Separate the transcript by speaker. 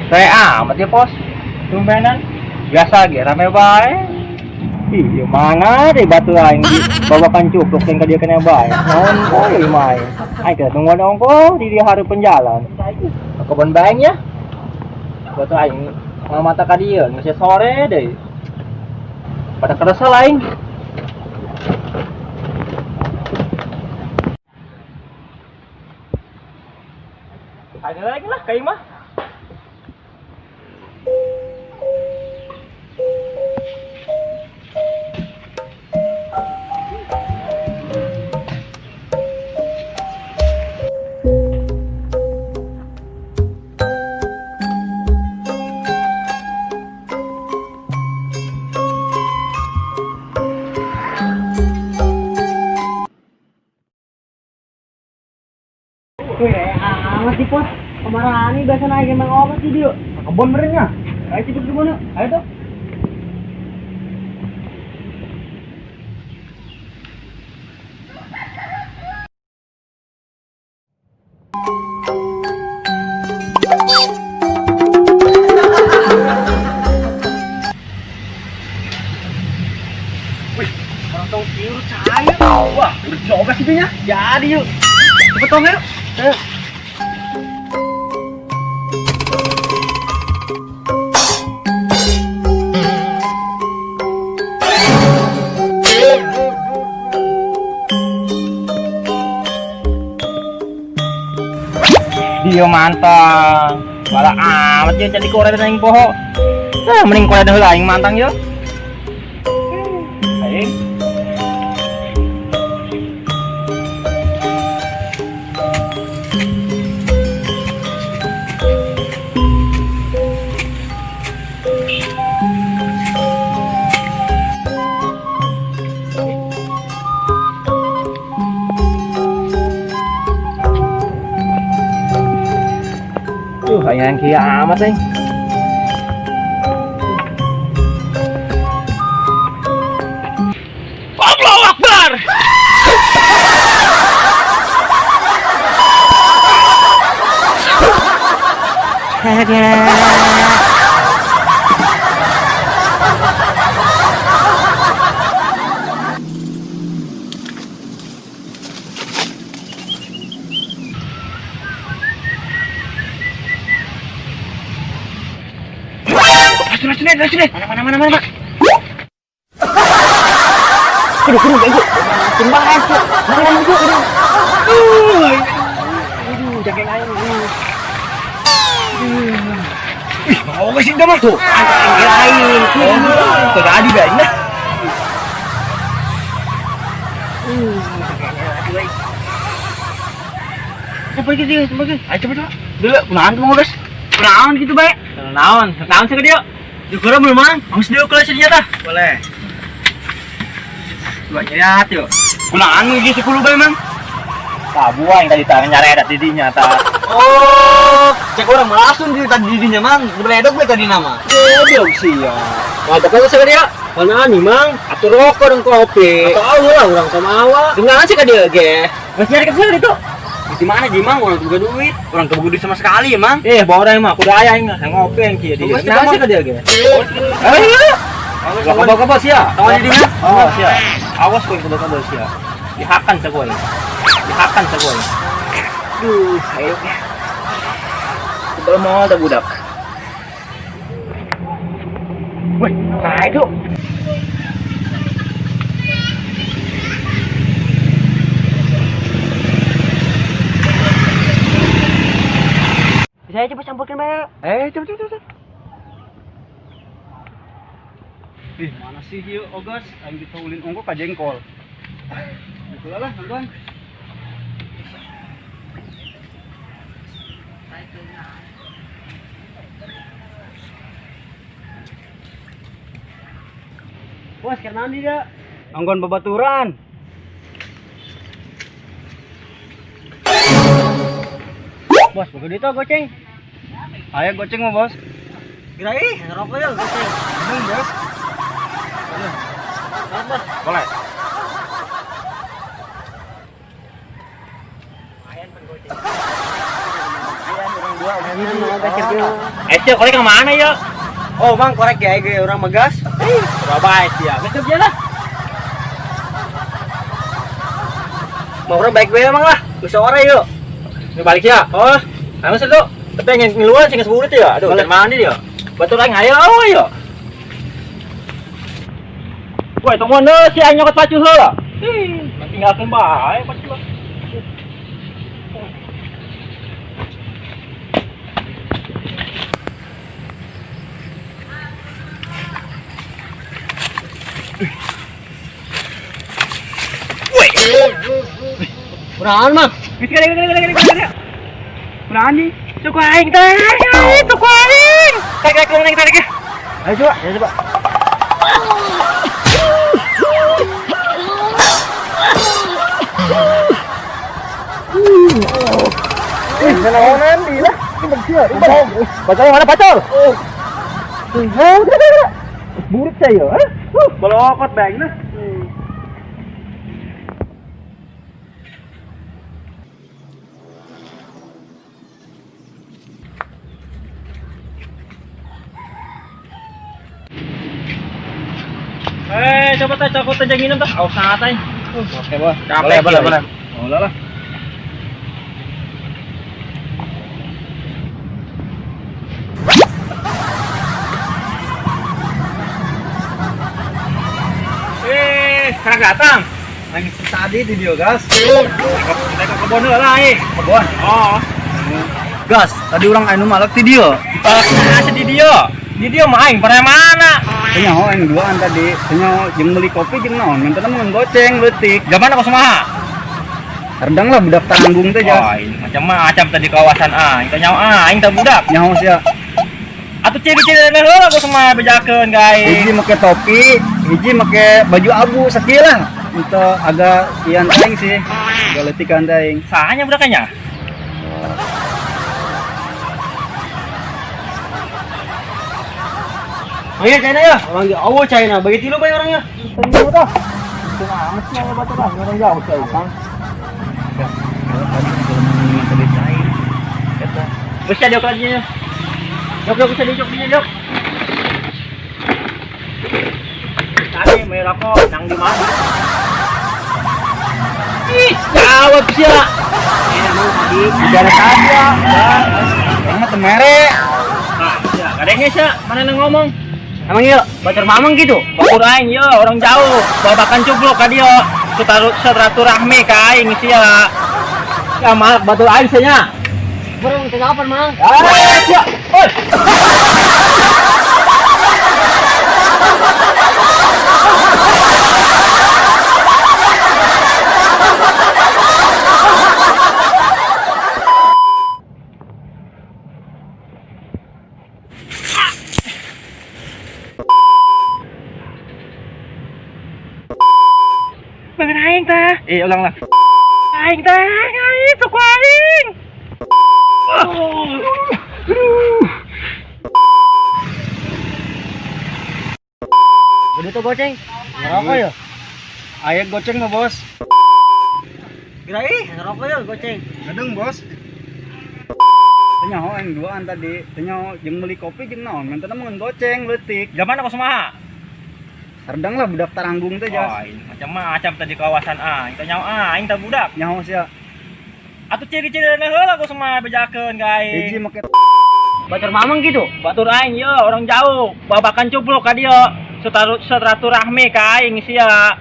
Speaker 1: Saya amat ya pos. Tumbenan. Biasa ge rame bae. Ih, ieu mana deh batu aing di babakan cupluk yang ka dieu kena bae. Naon boy mah aing. Aing teh nungguan ongko di dieu hareupeun jalan. Ke kebun bae nya. Batu aing ngamata ka dieu geus sore deui. Pada keresel aing. Ada lagi lah kayak mah.
Speaker 2: Wih, amat di pos. Kemarin biasa naik emang obat sih dia.
Speaker 1: Kebon merenya.
Speaker 2: Ayo cepet ke mana?
Speaker 1: Ayo tuh. Wih, orang tahu tiru cair. Wah, udah coba sih nya. Jadi yuk. Cepet dong yuk. Ayo. Dia mantang. Malah amat dia jadi korek dan aing poho. Ah, mending korek heula aing mantang yuk. Aing. Aing kieu amat aing. Allahu Akbar. Sini, sini, sini. Mana, mana, mana, mana, Pak. Kudu, kudu, kudu. Timbang aing, tuh. Mana, mana, kudu, kudu. Aduh, aduh, jangan aing. Ih, mau ke sini mah tuh. Aing lain. Tuh, tadi bae nah. Cepet gitu, cepet gitu. Ayo cepet, cepet. Dulu, kunaon tuh mau guys? Kunaon gitu bae? Naon? Naon sih ke dia? Di kurang belum mang? Langsung dia kelas dia tah. Boleh. Coba nyeriat yuk. Kunaon gigi 10 bae mang? Tabu aing tadi tangan nyaredat didinya tah.
Speaker 2: Oh, cek orang langsung di tadi didinya mang. Beledog bae tadi nama.
Speaker 1: Goblok sih ya. Mantap kan sih dia? Mana nih mang? Atur rokok dan kopi.
Speaker 2: Atau lah orang sama awak.
Speaker 1: Dengan sih ka dia ge. Geus nyari ke sini itu.
Speaker 2: Di mana di mang orang tuh duit, orang tuh duit sama sekali ya mang.
Speaker 1: Bawa orang mah kudu aya aing ngopi yang kieu dia. Nah sih ka dia ge. Ayo. Kabel-kabel sia.
Speaker 2: Tahu jadi mah.
Speaker 1: Oh, sia. Awas kowe kabel-kabel sia. Dihakan sa kowe. Dihakan sa kowe. Duh, ayo. Kebel mau ada budak. Woi, nah itu.
Speaker 2: Saya coba campurkan bae.
Speaker 1: Coba coba coba.
Speaker 3: Ih, mana sih ieu ogas aing ditaulin ongko ka jengkol. Itulah lah, tuan.
Speaker 2: Bos, karena dia
Speaker 3: Anggon babaturan.
Speaker 2: Bos, boga duit goceng.
Speaker 3: Ayo goceng mah, Bos.
Speaker 2: Kira ih, ngerokok ya goceng.
Speaker 3: Minum, Bos.
Speaker 2: Bos.
Speaker 3: Boleh.
Speaker 2: Lumayan pan goceng. Lumayan orang
Speaker 1: Eh, sia korek ke mana ya?
Speaker 2: Oh, Bang, korek ya ge urang megas.
Speaker 1: Coba sia. Geus bieu lah.
Speaker 2: Mau urang baik bae Mang lah. Geus sore yuk.
Speaker 1: Ini balik ya. Oh, anu sih tuh. Tapi yang ngiluan sih geus burit ya. Aduh, jangan mandi dia. Batur aing hayo ayo. Woi, tunggu mana si aing nyokot pacu heula. Ih, tinggalkeun bae pacu. Woi.
Speaker 2: Kunaon, Mang?
Speaker 1: Geus kali kali kali kali.
Speaker 3: Kunaon nih?
Speaker 1: Cukup aing teh, cukup aing. Tarik tarik tarik tarik.
Speaker 2: Ayo coba, ayo coba.
Speaker 1: Ih, naonan di lah. Ini bersih. Bacol mana bacol? Burit saya, eh? Bolokot bang nah. Eh, coba teh, coba teh jangan minum teh. Aus sangat teh.
Speaker 3: Oke, Bos.
Speaker 1: Capek,
Speaker 3: Boleh, boleh,
Speaker 1: iya.
Speaker 3: boleh. Boleh lah.
Speaker 1: Eh, sekarang datang.
Speaker 3: Lagi tadi di dia, gas.
Speaker 1: Kita ke kebun dulu lah, eh.
Speaker 3: Kebun.
Speaker 1: Oh.
Speaker 3: Gas, tadi orang anu malak ti dia.
Speaker 1: Nasi di dia. Di dia mah aing pernah mana?
Speaker 3: Tanya ho aing duaan tadi. Tanya jeung meuli kopi jeung naon? Minta mun goceng leutik.
Speaker 1: Zaman aku semaha.
Speaker 3: Rendang lah budak tanggung teh,
Speaker 1: Oh,
Speaker 3: Jas.
Speaker 1: ini macam-macam tadi kawasan aing. Tanya aing teh budak.
Speaker 3: Nyaho sia.
Speaker 1: Atuh ciri-ciri heula aku semua bejakeun guys.
Speaker 3: Hiji make topi, hiji make baju abu sakieu lah. Untuk agak ian aing sih. Agak leutikan teh aing.
Speaker 1: Sahanya budaknya?
Speaker 2: Oh iya China ya. Orang di awo China, bagi tilu bae orangnya.
Speaker 1: Tunggu tuh. Cuma amat sih yang batu lah, orang jauh sih. Bisa diok lagi ya. Jok jok bisa dijok dia jok. Tadi mau rokok nang di mana? Ih, jawab sih ya.
Speaker 2: Emang tadi
Speaker 3: Bicara tadi ya. Emang mah teu mere.
Speaker 1: Ah, ya, kadangnya sih, mana yang ngomong?
Speaker 2: Emang iya, batur mamang gitu.
Speaker 1: Batur aing yo, orang jauh. Babakan cuplok ka dia. Seraturahmi ka aing sia. Ya malak batur aing sia nya.
Speaker 2: Burung teh apa, Mang?
Speaker 1: Ah, sia. Oi. Bangun aing tah. Eh, ulang lah. Aing tah, aing sok aing.
Speaker 2: Gede tuh goceng. Ngerokok ya?
Speaker 3: Aya goceng mah, Bos.
Speaker 2: Kira ih, ngerokok ya goceng.
Speaker 3: Gedeng, Bos. Tanya ho aing duaan tadi. Tanya jeung meuli kopi jeung naon? Minta mun goceng leutik.
Speaker 1: Zaman aku semaha.
Speaker 3: Rendang lah budak taranggung teh, Jas.
Speaker 1: Oh, ini macam-macam tadi kawasan aing. Tanya aing teh budak.
Speaker 3: Nyaho sia.
Speaker 1: Atuh ciri-ciri heula aku semua bejakeun guys.
Speaker 3: Hiji make
Speaker 2: Batur mamang gitu.
Speaker 1: Batur aing yo, orang jauh. Babakan cuplok ka dia. Seraturahmi ka aing sia.